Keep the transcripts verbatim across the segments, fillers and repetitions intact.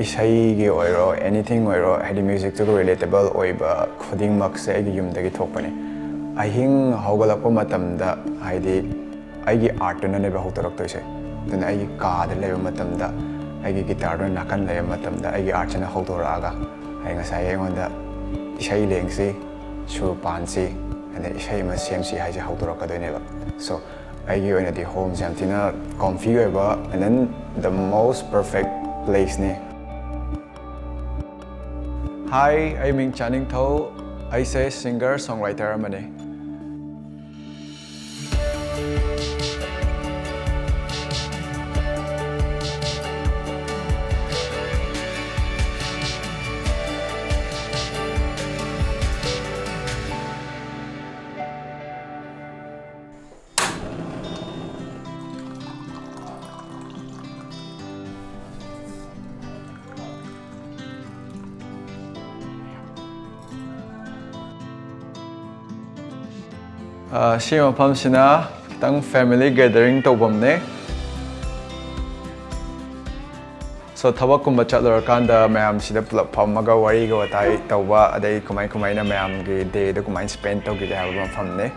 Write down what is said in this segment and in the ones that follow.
ꯏꯁꯩꯒꯤ ꯑꯣꯏꯔꯣ, ꯑꯦꯅꯤꯊꯤꯡ ꯑꯣꯏꯔꯣ, ꯍꯥꯏꯗꯤ ꯃ꯭ꯌꯨꯖꯤꯛꯇꯨꯒ ꯔꯤꯂꯦꯇꯦꯕꯜ ꯑꯣꯏꯕ ꯈꯨꯗꯤꯡꯃꯛꯁꯦ ꯑꯩꯒꯤ ꯌꯨꯝꯗꯒꯤ ꯊꯣꯛꯄꯅꯦ꯫ ꯑꯍꯤꯡ ꯍꯧꯒꯠꯂꯛꯄ ꯃꯇꯝꯗ, ꯍꯥꯏꯗꯤ ꯑꯩꯒꯤ ꯑꯥꯔꯠꯇꯨꯅꯅꯦꯕ ꯍꯧꯗꯣꯔꯛꯇꯣꯏꯁꯦ꯫ ꯑꯗꯨꯅ ꯑꯩꯒꯤ ꯀꯥꯗ ꯂꯩꯕ ꯃꯇꯝꯗ, ꯑꯩꯒꯤ ꯒꯤꯇꯥꯔꯗꯨꯅ ꯅꯥꯀꯟ ꯂꯩꯕ ꯃꯇꯝꯗ, ꯑꯩꯒꯤ ꯑꯥꯔꯠꯁꯤꯅ ꯍꯧꯗꯣꯔꯛꯑꯒ, ꯑꯩ ꯉꯁꯥꯏ ꯑꯩꯉꯣꯟꯗ "ꯏꯁꯩ ꯂꯦꯡꯁꯤ, ꯁꯨꯔ ꯄꯥꯟꯁꯤ, ꯑꯗꯩ ꯏꯁꯩ ꯑꯃ ꯁꯦꯝꯁꯤ" ꯍꯥꯏꯁꯦ ꯍꯧꯗꯣꯔꯛꯀꯗꯣꯏꯅꯦꯕ꯫ So, ꯑꯩꯒꯤ ꯑꯣꯏꯅꯗꯤ ꯍꯣꯝꯁꯦ ꯌꯥꯝ ꯊꯤꯅ ꯀꯣꯝꯐꯤ ꯑꯣꯏꯕ and then the most perfect place ꯅꯤ꯫ ꯍꯥꯏ, ꯑꯩ ꯃꯤꯡ ꯆꯥꯅꯤꯡꯊꯧ꯫ ꯑꯩꯁꯦ ꯁꯤꯡꯒꯔ ꯁꯣꯡ ꯔꯥꯏꯇꯔ ꯑꯃꯅꯤ꯫ ꯑ, ꯁꯤ ꯃꯐꯝꯁꯤꯅ ꯈꯤꯇꯪ family gathering ꯇꯧꯐꯝꯅꯦ꯫ So, ꯊꯕꯛꯀꯨꯝꯕ ꯆꯠꯂꯨꯔꯀꯥꯟꯗ ꯃꯌꯥꯝꯁꯤꯗ ꯄꯨꯂꯞ ꯐꯝꯃꯒ ꯋꯥꯔꯤꯒ ꯋꯥꯇꯥꯏ ꯇꯧꯕ, ꯑꯗꯩ ꯀꯃꯥꯏ ꯀꯃꯥꯏꯅ ꯃꯌꯥꯝꯒꯤ ꯗꯦꯗꯣ ꯀꯃꯥꯏꯅ ꯁ꯭ꯄꯦꯟ ꯇꯧꯈꯤꯒꯦ ꯍꯥꯏꯕ ꯃꯐꯝꯅꯦ꯫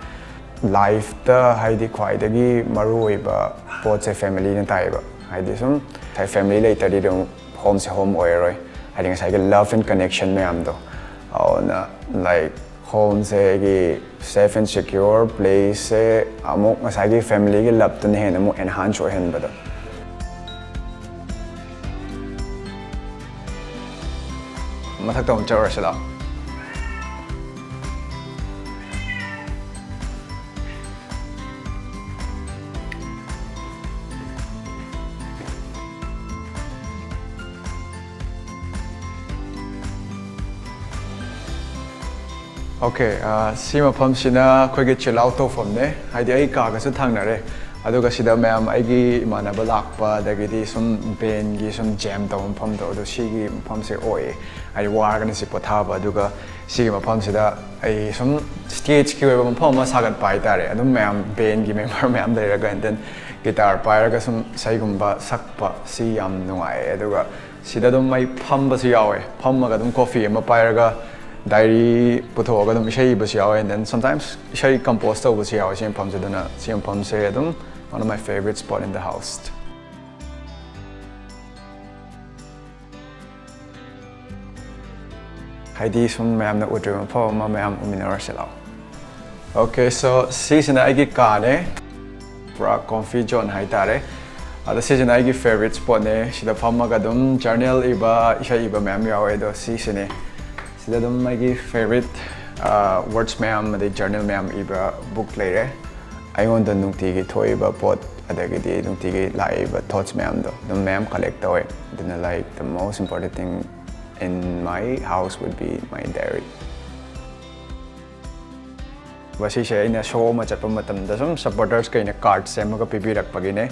ꯂꯥꯏꯐꯇ ꯍꯥꯏꯗꯤ ꯈ꯭ꯋꯥꯏꯗꯒꯤ ꯃꯔꯨ ꯑꯣꯏꯕ ꯄꯣꯠꯁꯦ ꯐꯦꯃꯤꯂꯤꯅ ꯇꯥꯏꯌꯦꯕ꯫ ꯍꯥꯏꯗꯤ ꯁꯨꯝ ꯉꯁꯥꯏ ꯐꯦꯃꯤꯂꯤ ꯂꯩꯇ꯭ꯔꯗꯤ ꯑꯗꯨꯝ ꯍꯣꯝꯁꯦ ꯍꯣꯝ ꯑꯣꯏꯔꯔꯣꯏ꯫ ꯍꯥꯏꯗꯤ ꯉꯁꯥꯏꯒꯤ love and connection ꯃꯌꯥꯝꯗꯣ꯫ ꯑꯗꯨꯅ, like, ꯍꯣꯝꯁꯦ ꯑꯩꯒꯤ safe and secure place ꯁꯦ ꯑꯃꯨꯛ ꯉꯁꯥꯏꯒꯤ ꯐꯦꯃꯤꯂꯤꯒꯤ ꯂꯞꯇꯨꯅ ꯍꯦꯟꯅ ꯑꯃꯨꯛ enhance ꯑꯣꯏꯍꯟꯕꯗꯣ꯫ ꯃꯊꯛꯇ ꯑꯃꯨꯛ ꯆꯠꯂꯨꯔꯁꯤ ꯂꯥꯛꯑꯣ꯫ Okay, ꯑ, ꯁꯤ ꯃꯐꯝꯁꯤꯅ ꯑꯩꯈꯣꯏꯒꯤ chill out ꯇꯧꯐꯝꯅꯦ꯫ ꯍꯥꯏꯗꯤ ꯑꯩ ꯀꯥꯒꯁꯨ ꯊꯪꯅꯔꯦ꯫ ꯑꯗꯨꯒ ꯁꯤꯗ ꯃꯌꯥꯝ ꯑꯩꯒꯤ ꯏꯃꯥꯟꯅꯕ ꯂꯥꯛꯄ, ꯑꯗꯒꯤꯗꯤ ꯁꯨꯝ ꯕꯦꯟꯒꯤ ꯁꯨꯝ ꯖꯦꯝ ꯇꯧꯕ ꯃꯐꯝꯗꯣ, ꯑꯗꯣ ꯁꯤꯒꯤ ꯃꯐꯝꯁꯦ ꯑꯣꯏꯌꯦ꯫ ꯍꯥꯏꯗꯤ ꯋꯥꯔꯒꯅ ꯁꯤ ꯄꯣꯊꯥꯕ, ꯑꯗꯨꯒ ꯁꯤꯒꯤ ꯃꯐꯝꯁꯤꯗ ꯑꯩ ꯁꯨꯝ ꯁ꯭ꯇꯦꯖꯀꯤ ꯑꯣꯏꯕ ꯃꯐꯝ ꯑꯃ ꯁꯥꯒꯠꯄ ꯍꯥꯏꯇꯥꯔꯦ꯫ ꯑꯗꯨꯝ ꯃꯌꯥꯝ ꯕꯦꯟꯒꯤ ꯃꯦꯝꯕꯔ ꯃꯌꯥꯝ ꯂꯩꯔꯒ, and then guitar ꯄꯥꯏꯔꯒ ꯁꯨꯝ ꯏꯁꯩꯒꯨꯝꯕ ꯁꯛꯄ, ꯁꯤ ꯌꯥꯝ ꯅꯨꯡꯉꯥꯏꯌꯦ꯫ ꯑꯗꯨꯒ ꯁꯤꯗ ꯑꯗꯨꯝ ꯑꯩ ꯐꯝꯕꯁꯨ ꯌꯥꯎꯋꯦ꯫ ꯐꯝꯃꯒ ꯑꯗꯨꯝ ꯀꯣꯐꯤ ꯑꯃ ꯄꯥꯏꯔꯒ ꯗꯥꯏꯔꯤ ꯄꯨꯊꯣꯛꯑꯒ ꯑꯗꯨꯝ ꯏꯁꯩ ꯏꯕꯁꯨ ꯌꯥꯎꯋꯦ, and then sometimes ꯏꯁꯩ ꯀꯝꯄꯣꯁ ꯇꯧꯕꯁꯨ ꯌꯥꯎꯋꯦ ꯁꯤ ꯃꯐꯝꯁꯤꯗꯅ꯫ ꯁꯤ ꯃꯐꯝꯁꯦ ꯑꯗꯨꯝ one of my favorite spot in the house꯫ ꯍꯥꯏꯗꯤ ꯁꯨꯝ ꯃꯌꯥꯝꯅ ꯎꯗ꯭ꯔꯤꯕ ꯃꯐꯝ ꯑꯃ ꯃꯌꯥꯝ ꯎꯃꯤꯟꯅꯔꯁꯤ ꯂꯥꯛꯑꯣ꯫ Okay, so ꯁꯤꯁꯤꯅ ꯑꯩꯒꯤ ꯀꯥꯅꯦ, ꯄꯨꯔꯥ comfy zone ꯍꯥꯏꯇꯥꯔꯦ꯫ ꯑꯗꯣ ꯁꯤꯁꯤꯅ ꯑꯩꯒꯤ favorite spotꯅꯦ꯫ ꯁꯤꯗ ꯐꯝꯃꯒ ꯑꯗꯨꯝ journal ꯏꯕ, ꯏꯁꯩ ꯏꯕ ꯃꯌꯥꯝ ꯌꯥꯎꯋꯦ꯫ ꯑꯗꯣ ꯁꯤꯁꯤꯅꯦ, ꯁꯤꯗ ꯑꯗꯨꯝ ꯑꯩꯒꯤ favorite words ꯃꯌꯥꯝ ꯑꯗꯩ journal ꯃꯌꯥꯝ ꯏꯕ book ꯂꯩꯔꯦ꯫ ꯑꯩꯉꯣꯟꯗ ꯅꯨꯡꯇꯤꯒꯤ ꯊꯣꯛꯏꯕ ꯄꯣꯠ ꯑꯗꯒꯤꯗꯤ ꯅꯨꯡꯇꯤꯒꯤ ꯂꯥꯛꯏꯕ thoughts ꯃꯌꯥꯝꯗꯣ ꯑꯗꯨꯝ ꯃꯌꯥꯝ collect ꯇꯧꯋꯦ꯫ ꯑꯗꯨꯅ, like, the most important thing in my house would be my diary꯫ ꯃꯁꯤꯁꯦ ꯑꯩꯅ show ꯑꯃ ꯆꯠꯄ ꯃꯇꯝꯗ ꯁꯨꯝ supporters ꯀꯩꯅ card ꯁꯦꯝꯃꯒ ꯄꯤꯕꯤꯔꯛꯄꯒꯤꯅꯦ꯫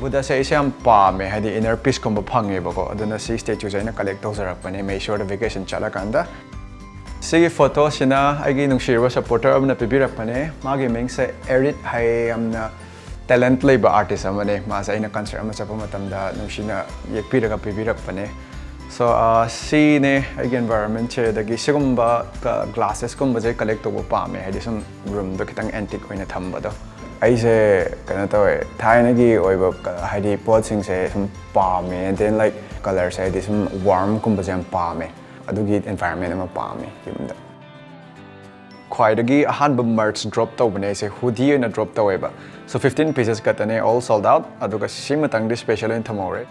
ꯕꯨꯙꯁꯦ ꯑꯩꯁꯦ ꯌꯥꯝ ꯄꯥꯝꯃꯦ, ꯍꯥꯏꯗꯤ inner peaceꯀꯨꯝꯕ ꯐꯪꯉꯦꯕꯀꯣ꯫ ꯑꯗꯨꯅ ꯁꯤ statueꯁꯦ ꯑꯩꯅ collect ꯇꯧꯖꯔꯛꯄꯅꯦ ꯃꯩꯁꯣꯔꯗ vacation ꯆꯠꯂꯀꯥꯟꯗ꯫ ꯁꯤꯒꯤ photoꯁꯤꯅ ꯑꯩꯒꯤ ꯅꯨꯡꯁꯤꯔꯕ supporter ꯑꯃꯅ ꯄꯤꯕꯤꯔꯛꯄꯅꯦ꯫ ꯃꯥꯒꯤ ꯃꯤꯡꯁꯦ ꯑꯦꯔꯤꯠ ꯍꯥꯏꯌꯦ, ꯌꯥꯝꯅ talent ꯂꯩꯕ artist ꯑꯃꯅꯦ꯫ ꯃꯥꯁꯦ ꯑꯩꯅ concert ꯑꯃ ꯆꯠꯄ ꯃꯇꯝꯗ ꯅꯨꯡꯁꯤꯅ ꯌꯦꯛꯄꯤꯔꯒ ꯄꯤꯕꯤꯔꯛꯄꯅꯦ꯫ So, ꯑꯥ, ꯁꯤꯅꯦ ꯑꯩꯒꯤ environmentꯁꯦ꯫ ꯑꯗꯒꯤ ꯁꯤꯒꯨꯝꯕ ꯀ-, glassesꯀꯨꯝꯕꯁꯦ collect ꯇꯧꯕ ꯄꯥꯝꯃꯦ, ꯍꯥꯏꯗꯤ ꯁꯨꯝ roomꯗꯣ ꯈꯤꯇꯪ antique ꯑꯣꯏꯅ ꯊꯝꯕꯗꯣ꯫ ꯑꯩꯁꯦ, ꯀꯩꯅꯣ ꯇꯧꯋꯦ, ꯊꯥꯏꯅꯒꯤ ꯑꯣꯏꯕ ꯀ-, ꯍꯥꯏꯗꯤ ꯄꯣꯠꯁꯤꯡꯁꯦ ꯁꯨꯝ ꯄꯥꯝꯃꯦ, and then, like, colourꯁꯦ ꯍꯥꯏꯗꯤ ꯁꯨꯝ warmꯒꯨꯝꯕꯁꯦ ꯌꯥꯝ ꯄꯥꯝꯃꯦ꯫ ꯑꯗꯨꯒꯤ environment ꯑꯃ ꯄꯥꯝꯃꯦ ꯌꯨꯝꯗ꯫ ꯈ꯭ꯋꯥꯏꯗꯒꯤ ꯑꯍꯥꯟꯕ merch drop ꯇꯧꯕꯅꯦ ꯑꯩꯁꯦ, hoodie ꯑꯣꯏꯅ drop ꯇꯧꯋꯦꯕ꯫ So, fifteen pieces ꯈꯛꯇꯅꯦ, all sold out꯫ ꯑꯗꯨꯒ ꯁꯤ ꯃꯇꯪꯗꯤ special ꯑꯣꯏꯅ ꯊꯝꯍꯧꯔꯦ꯫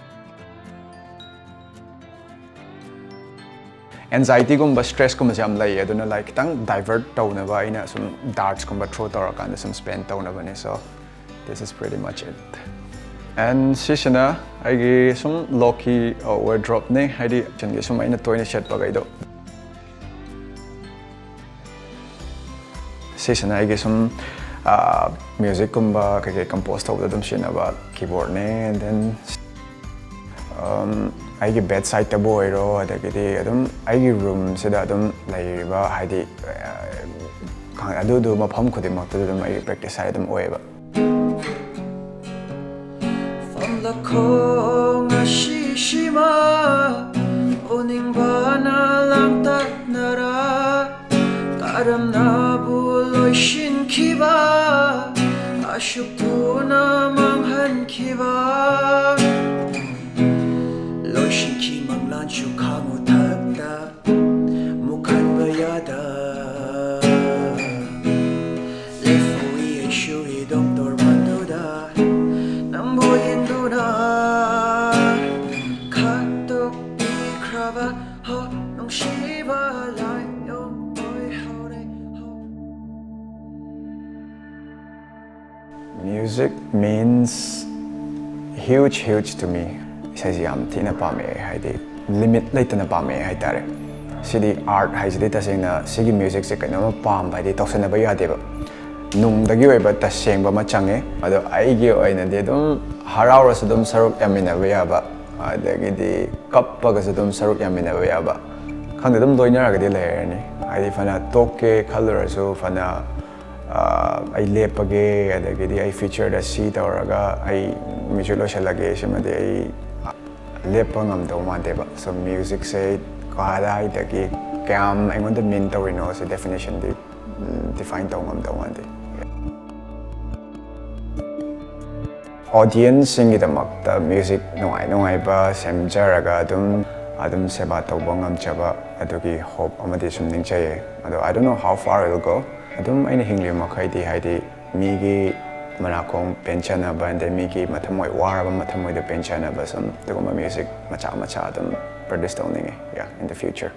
Anxietyꯒꯨꯝꯕ, stressꯀꯨꯝꯕꯁꯦ ꯌꯥꯝ ꯂꯩꯌꯦ, ꯑꯗꯨꯅ, like, ꯈꯤꯇꯪ divert ꯇꯧꯅꯕ ꯑꯩꯅ ꯁꯨꯝ dartsꯀꯨꯝꯕ throw ꯇꯧꯔꯀꯥꯟꯗ ꯁꯨꯝ spend ꯇꯧꯅꯕꯅꯦ꯫ So, this is pretty much it. And ꯁꯤꯁꯤꯅ ꯑꯩꯒꯤ ꯁꯨꯝ low-key wardrobeꯅꯦ, ꯍꯥꯏꯗꯤ ꯆꯤꯟꯒꯤ ꯁꯨꯝ ꯑꯩꯅ ꯇꯣꯏꯅ ꯁꯦꯠꯄꯈꯩꯗꯣ꯫ ꯁꯤꯁꯤꯅ ꯑꯩꯒꯤ ꯁꯨꯝ, ꯃ꯭ꯌꯨꯖꯤꯛꯀꯨꯝꯕ ꯀꯩꯀꯩ ꯀꯝꯄꯣꯁ ꯇꯧꯕꯗ ꯑꯗꯨꯝ ꯁꯤꯖꯤꯟꯅꯕ ꯀꯤꯕꯣꯔꯗꯅꯦ꯫ And then ꯑꯩꯒꯤ ꯕꯦꯠ ꯁꯥꯏꯠꯇꯕꯨ ꯑꯣꯏꯔꯣ, ꯑꯗꯒꯤꯗꯤ ꯑꯗꯨꯝ ꯑꯩꯒꯤ ꯔꯨꯝꯁꯤꯗ ꯑꯗꯨꯝ ꯂꯩꯔꯤꯕ, ꯍꯥꯏꯗꯤ ꯑꯗꯨꯗꯨ ꯃꯐꯝ ꯈꯨꯗꯤꯡꯃꯛꯇꯨꯗ ꯑꯗꯨꯝ ꯑꯩꯒꯤ ꯄ꯭ꯔꯦꯛꯇꯤꯁ ꯁꯥꯏꯠ ꯑꯗꯨꯝ ꯑꯣꯏꯌꯦꯕ꯫ ꯐꯝꯂꯈꯣ ꯉꯁꯤꯁꯤꯃ, ꯑꯣꯅꯤꯡꯕꯅ ꯂꯥꯡꯇꯛꯅꯔ, ꯀꯔꯝꯅꯕꯨ ꯂꯣꯏꯁꯤꯟꯈꯤꯕ, ꯑꯁꯨꯛ ꯊꯨꯅ ꯃꯥꯡꯍꯟꯈꯤꯕ꯫ ꯂꯣꯏꯁꯤꯟꯈꯤ ꯃꯪꯂꯥꯟꯁꯨ ꯈꯥꯃꯨꯊꯛꯇ, ꯃꯨꯛꯍꯟꯕ ꯌꯥꯗ꯫ ꯂꯦꯞꯍꯧꯏ ꯑꯩꯁꯨ ꯏꯗꯣꯝ ꯇꯣꯔꯕꯥꯟꯗꯨꯗ, ꯅꯪꯕꯨ ꯌꯦꯡꯗꯨꯅ꯫ ꯈꯠꯇꯣꯛꯄꯤꯈ꯭ꯔꯕ ꯍꯣ ꯅꯨꯡꯁꯤꯕ ꯂꯥꯏꯑꯣꯡ ꯑꯣꯏꯍꯧꯔꯦ ꯍꯣ꯫ Music means huge, huge to me. ꯏꯁꯩꯁꯤ ꯌꯥꯝ ꯊꯤꯅ ꯄꯥꯝꯃꯛꯑꯦ, ꯍꯥꯏꯗꯤ ꯂꯤꯃꯤꯠ ꯂꯩꯇꯅ ꯄꯥꯝꯃꯛꯑꯦ ꯍꯥꯏꯇꯥꯔꯦ꯫ ꯁꯤꯗꯤ ꯑꯥꯔꯠ ꯍꯥꯏꯁꯤꯗꯤ ꯇꯁꯦꯡꯅ ꯁꯤꯒꯤ ꯃ꯭ꯌꯨꯖꯤꯛꯁꯦ ꯀꯩꯅꯣꯝꯃ ꯄꯥꯝꯕ ꯍꯥꯏꯗꯤ ꯇꯧꯁꯟꯅꯕ ꯌꯥꯗꯦꯕ꯫ ꯅꯨꯡꯗꯒꯤ ꯑꯣꯏꯕ ꯇꯁꯦꯡꯕ ꯑꯃ ꯆꯪꯉꯦ꯫ ꯑꯗꯣ ꯑꯩꯒꯤ ꯑꯣꯏꯅꯗꯤ ꯑꯗꯨꯝ ꯍꯔꯥꯎꯔꯁꯨ ꯑꯗꯨꯝ ꯁꯔꯨꯛ ꯌꯥꯃꯤꯟꯅꯕ ꯌꯥꯕ, ꯑꯗꯒꯤꯗꯤ ꯀꯞꯄꯒꯁꯨ ꯑꯗꯨꯝ ꯁꯔꯨꯛ ꯌꯥꯃꯤꯟꯅꯕ ꯌꯥꯕ, ꯈꯪꯗꯦ, ꯑꯗꯨꯝ ꯂꯣꯏꯅꯔꯒꯗꯤ ꯂꯩꯔꯅꯤ꯫ ꯍꯥꯏꯗꯤ ꯐꯅ ꯇꯣꯛꯀꯦ ꯈꯜꯂꯨꯔꯁꯨ, ꯐꯅ ꯑꯩ ꯂꯦꯞꯄꯒꯦ, ꯑꯗꯒꯤꯗꯤ ꯑꯩ ꯐ꯭ꯌꯨꯆꯔꯗ ꯁꯤ ꯇꯧꯔꯒ ꯑꯩ ꯃ꯭ꯌꯨꯖꯤꯛ ꯂꯣꯏꯁꯤꯜꯂꯒꯦ, ꯁꯤꯃꯗꯤ ꯑꯩ ꯂꯦꯞꯄ ꯉꯝꯗꯧ ꯃꯥꯟꯗꯦꯕ꯫ ꯁꯣ ꯃ꯭ꯌꯨꯖꯤꯛꯁꯦ ꯀꯗꯥꯏꯗꯒꯤ ꯀꯌꯥꯝ ꯑꯩꯉꯣꯟꯗ ꯃꯤꯟ ꯇꯧꯔꯤꯅꯣ ꯁꯤ ꯗꯦꯐꯤꯅꯦꯁꯟꯗꯤ ꯗꯤꯐꯥꯏꯟ ꯇꯧ ꯉꯝꯗꯧ ꯃꯥꯟꯗꯦ꯫ ꯑꯣꯗꯤꯌꯦꯟꯁꯁꯤꯡꯒꯤꯗꯃꯛꯇ ꯃ꯭ꯌꯨꯖꯤꯛ ꯅꯨꯡꯉꯥꯏ ꯅꯨꯡꯉꯥꯏꯕ ꯁꯦꯝꯖꯔꯒ ꯑꯗꯨꯝ ꯑꯗꯨꯝ ꯁꯦꯕꯥ ꯇꯧꯕ ꯉꯝꯖꯕ ꯑꯗꯨꯒꯤ ꯍꯣꯞ ꯑꯃꯗꯤ ꯁꯨꯝ ꯅꯤꯡꯖꯩꯌꯦ꯫ ꯑꯗꯣ I don't know how far it will go. ꯑꯗꯨꯝ ꯑꯩꯅ ꯍꯤꯡꯂꯤꯕ ꯃꯈꯩꯗꯤ, ꯍꯥꯏꯗꯤ ꯃꯤꯒꯤ ꯃꯅꯥꯀꯣꯡ ꯄꯦꯟꯖꯅꯕ, ꯑꯗꯩ ꯃꯤꯒꯤ ꯃꯊꯃꯣꯏ, ꯋꯥꯔꯕ ꯃꯊꯃꯣꯏꯗ ꯄꯦꯟꯖꯅꯕ ꯁꯨꯝ ꯑꯗꯨꯒꯨꯝꯕ ꯃ꯭ꯌꯨꯖꯤꯛ ꯃꯆꯥ ꯃꯆꯥ ꯑꯗꯨꯝ ꯄ꯭ꯔꯣꯗ꯭ꯌꯨꯁ ꯇꯧꯅꯤꯡꯉꯦ, yeah, in the future.